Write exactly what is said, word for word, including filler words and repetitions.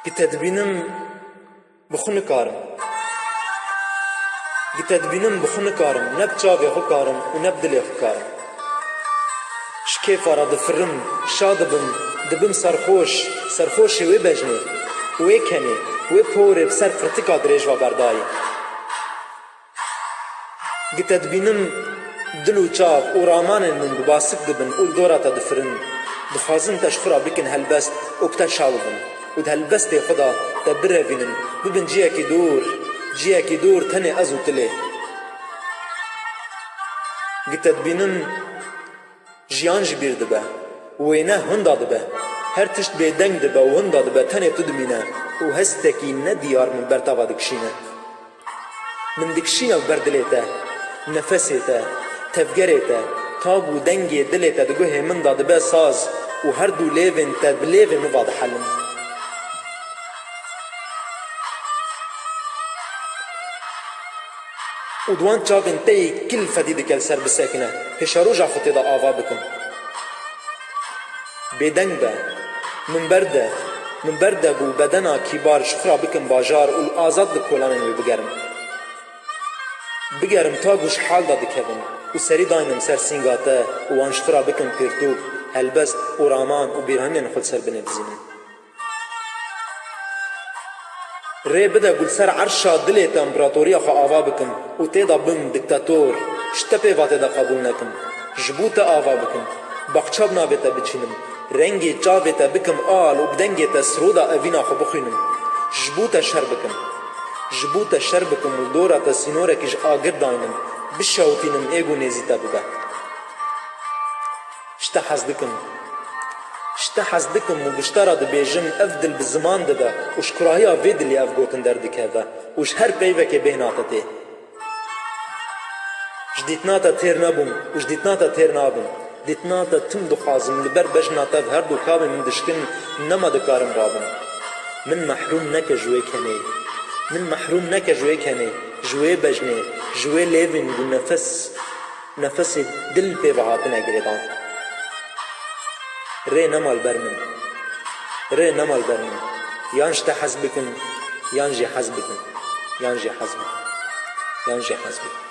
Gi te dibînim, bi xwe nikarim. Gi te dibînim, bi xwe nikarim. Ne bi çavê xwe karim û ne bi dilê xwe karim. Ji kêfa re difirim, şa dibim, dibim serxweş, serxweşê wê bejnê, wê kenê, wê porê bi ser qirtika dirêj ve berdayî. Gi te dibînim, dil û çav û ramanên min bi basik dibin û li dora te difirin. Dixwazin te ji xwe re bikin helbest û bi te şa bibin û di helbestê xwe de te birevînin, bibin ciyekî dûr, ciyekî dûr tenê ez û tu lê. Gi te dibînim, jiyan ji bîr dibe, wêne hunda dibe. Her tişt bêdeng dibe û hunda dibe, tenê tu dimîne û hestekî nediyar min ber te ve dikişîne. Min dikişîne ber dilê te, nefesê te, tevgerê te, tab û dengê dilê te di guhê min de dibe saz û her du lêvên te bi lêvê min ve dihelin. Û di wan çavên te yê kil fedî dike li ser bisekine, pêşeroja xwe tê de ava bikim. Bêdeng be, min berde, min berde bû bedena kîbar ji xwe re bikim bajar û li azad li kolanên wê bigerim. Bigerim ta ku ji hal de dikevim û serî daynim ser sînga te û wan ji xwe re bikim pirtûk, helbest û raman û bîranînên xwe li ser binivîzînim. Rê bide ku li ser erşa dilê te împeratoriya xwe ava bikim û tê de bim diktator, ji te pê ve tê de qebûl nekim. Ji bo te ava bikim, baxça bi navê te biçînim, rengê çavê te bikim al û bi dengê te siroda evîna xwe bixwînim. Ji bo te şer bikim. Ji bo te şer bikim û li dora te sînorekî ji agir daynim, bişewitînim ê ku nêzî te bibe. Ji te hez dikim. Ji te hez dikim û gişta re dibêjim, ev dil bi ziman dibe û ji kurahiya vê dilê ev gotin derdikeve û ji her peyvekê bêhna te tê. Ji dîtina te têr nebûm û ji dîtina te têr nabim. Dîtina te tim dixwazim, li ber bejna te bi her du kabên min dişkin, nema dikarim rabim. Min mehrûm neke ji wê kenê. Min mehrûm neke ji wê kenê, ji wê bejnê, ji wê lêvên ku nefes, nefesê dil pê ve hatine girêdan. Rê nema li ber min. Rê nema li ber min. Yan ji te hez bikim, yan jî hez bikim. Yan jî hez bikim. Yan jî hez bikim.